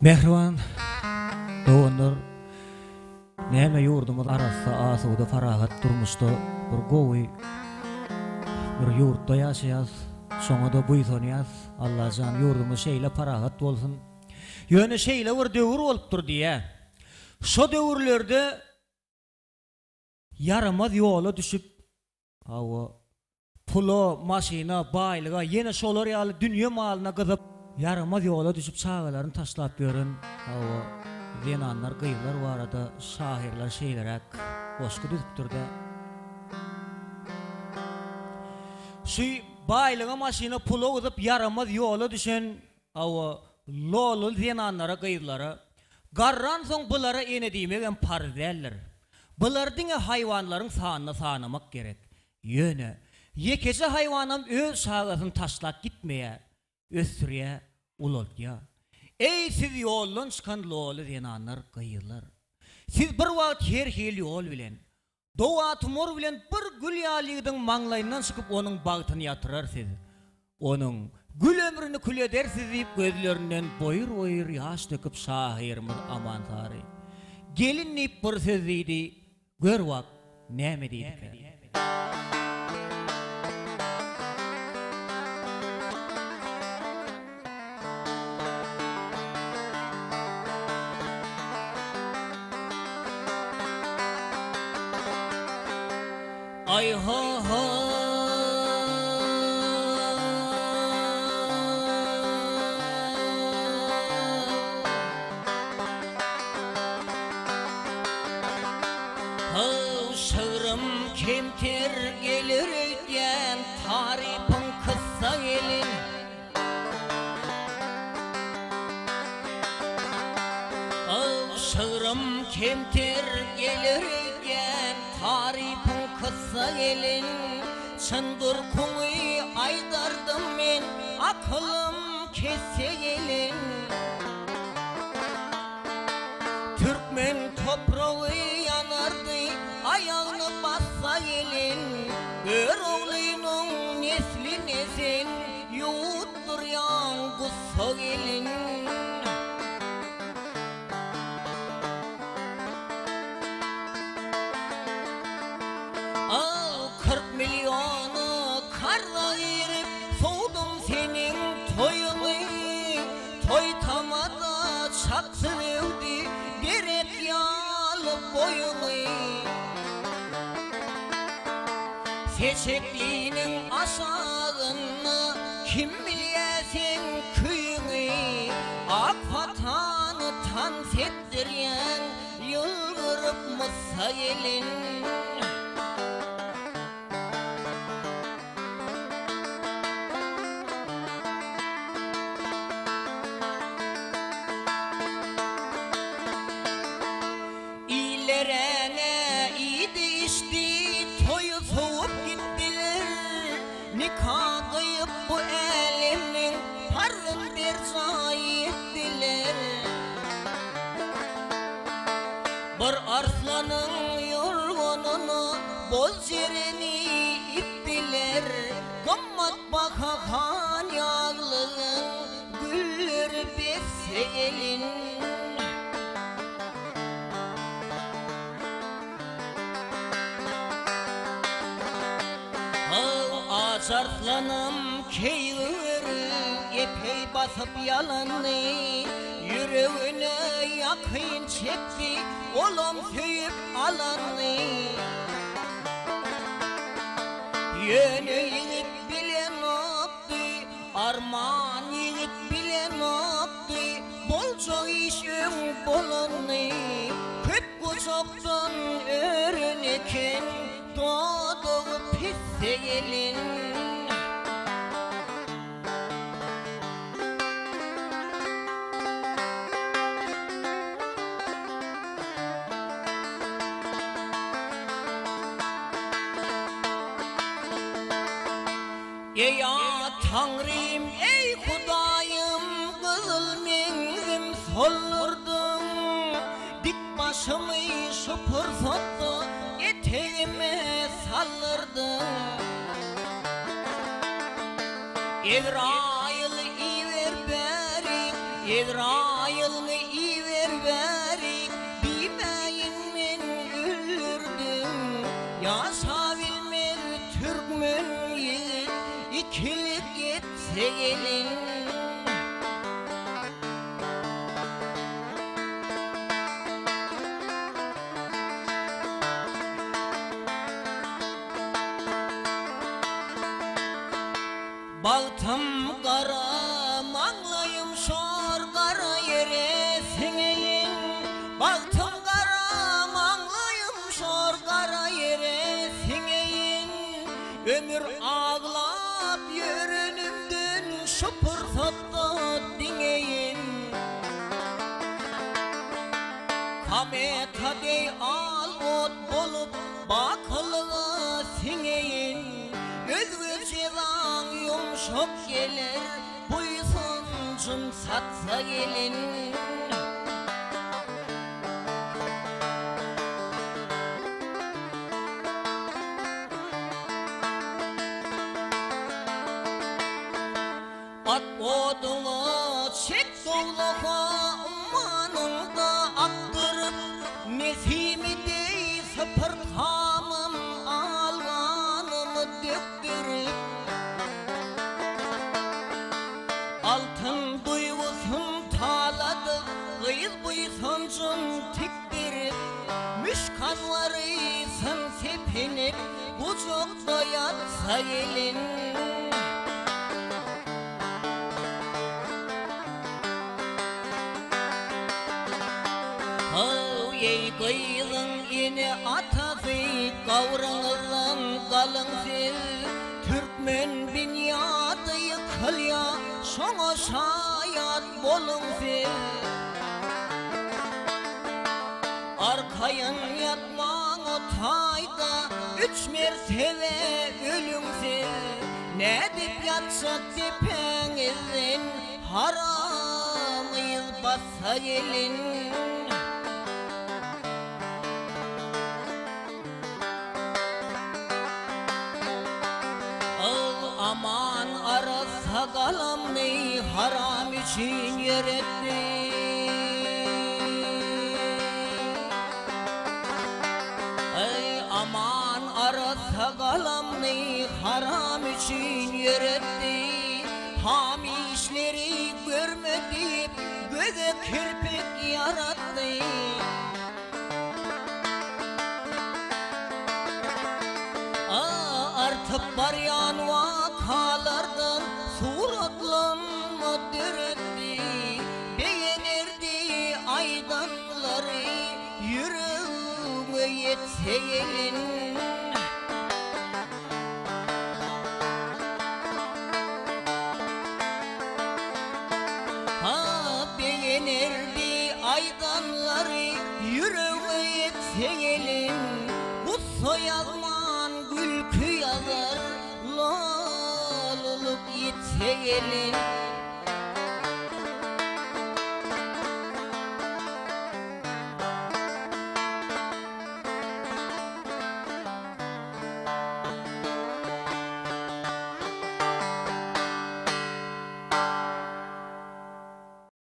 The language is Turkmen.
Mähriban doganlar, näme ýurdumyz arassa, asuda, parahat durmuşda bir gowy bir ýurtda ýaşaýas. Şoňa-da buýsanýas. Allajan ýurdumyz şeýle parahat bolsun. Ýöne şeýle bir döwür bolupdyr diýýä. Şo döwürlerde Ýaramaz ýola düşüp, hawa, pula, maşyna, baýlyga, ýene şolar ýaly dünýe malyna gyzyp, ýaramaz ýola düşüp çagalaryny taşlap ýören, hawa, zenanlar, gyzlar barada şahyrlar şeýleräk goşgy düzüpdir-dä. Şu baýlyga, maşyna, pula gyzyp ýaramaz ýola düşen, hawa, loly zenanlara, gyzlara, garransoň bulara ene diýmegem parz däldir. Bulary diňe haýwanlaryň sanyna sanamak gerek. Ýöne, ýekeje haýwanam öz çagasyny taşlap gitmeýär, ösdürýär, ulaltýar. Eý, siz ýoldan çykan loly zenanlar, gyzlar! Siz bir wagt her hili ýol bilen, doga-tumar bilen bir gül ýaly ýigidiň maňlaýyndan çykyp onuň bagtyny ýatyrar siz. Onuň gül ömrüni kül edersiz diýip gözlerinden boýur-boýur ýaş döküp şahyrymyz Aman Sary Gelin diýip bir söz diýdi, gör wagt näme diýdikä? Aý-ho-ho! How, şygrym kemter geler öýdýän, tarypyň kyssa gelin. How, şygrym kemter geler öýdýän, Tarypyň kyssa gelin, Çyn durkuňy aýdardym men, Akylym kesse gelin. Türkmen topragy ýanardy, Aýagny bassa gelin, Göroglynyň nesline sen, Ýuwutdyrýaň gussa gelin. Al 40 milliony karza girip sowdum seniň toýuňy Toý tamada çaksyz öwdi derek ýaly boýuňy Seçekliniň aşagynda kim bilýä seň küýüňi Ak patany tans etdirýäň ýylgyryp myssa gelin. Illerene iýdi-içdi, toýy sowup gitdiler. Nika gyýyp bu älemniň parzyn berjaý etdiler. Bir arslanyň ýorganyna boz jereni itdiler. Gymmat baha han ýaglygyň gülleri besse gelin. Haw, aç arslanam keýigi görüp, epeý basyp ýalandy. Ýüregine ýakyn çekdi, olam söýüp alandy. Ýöne ýigit bilenokdy, arman ýigit bilenokdy, boljak iş öň bolandy. Köp gujakdan ören eken dodagy pisse gelin. Eý a Taňrym, eý Hudaýym, gyzyl meňzim soldurdyň, Dik başymy şu pursatda etegime saldyrdyň. Ezraýyly iber bärik, Ezraýylyny. bäri diýmäýin men öldürdim. Ýaşabilmez türkmen ýigit ikilik etse gelin. Bagtym gara, maňlaýym şor gara ýere siňeýin. Bagtym gara, maňlaýym şor gara ýere siňeýin. Ömür aglap ýörenimden şu pursatda diňeýin. Kometa deý al ot bolup bakylyga siňeýin. Özge jezaň ýumşak geler, buýsanjym satsa gelin. At oduňa, çek dowzaha, ummanyňda akdyryp, Nesimi deý sypyrt hamym, al ganymy dökdürip. Altyn duýgusyn taladyp, gyz buýsanjyn tikdirip, Müşk-anwary syn sepinip, gujakda ýatsa gelin. How, eý, gyzyň ene-atasy, gabryňyzdan galyň siz. Türkmen binýady ýykylýa, şoňa şaýat boluň siz. Arkaýyn ýatmaň o taýda, üç mertebe ölüň siz. Nädip ýatjak depäňizden haram yz bassa gelin. Yz aman arassa galamny haram üçin ýöretdi. Eý aman arassa galamny haram üçin ýöretdi. Ham işleri görme diýip göze kirpik ýaratdy. Artyp barýan wakalardan suratlanma döretdi. Begenerdi aýdanlary ýüregiňe ýetse gelin. Ha, begenerdi aýdanlary ýüregiňe ýetse gelin. Gussa ýazman gülki ýazar, lal bolup ýitse gelin.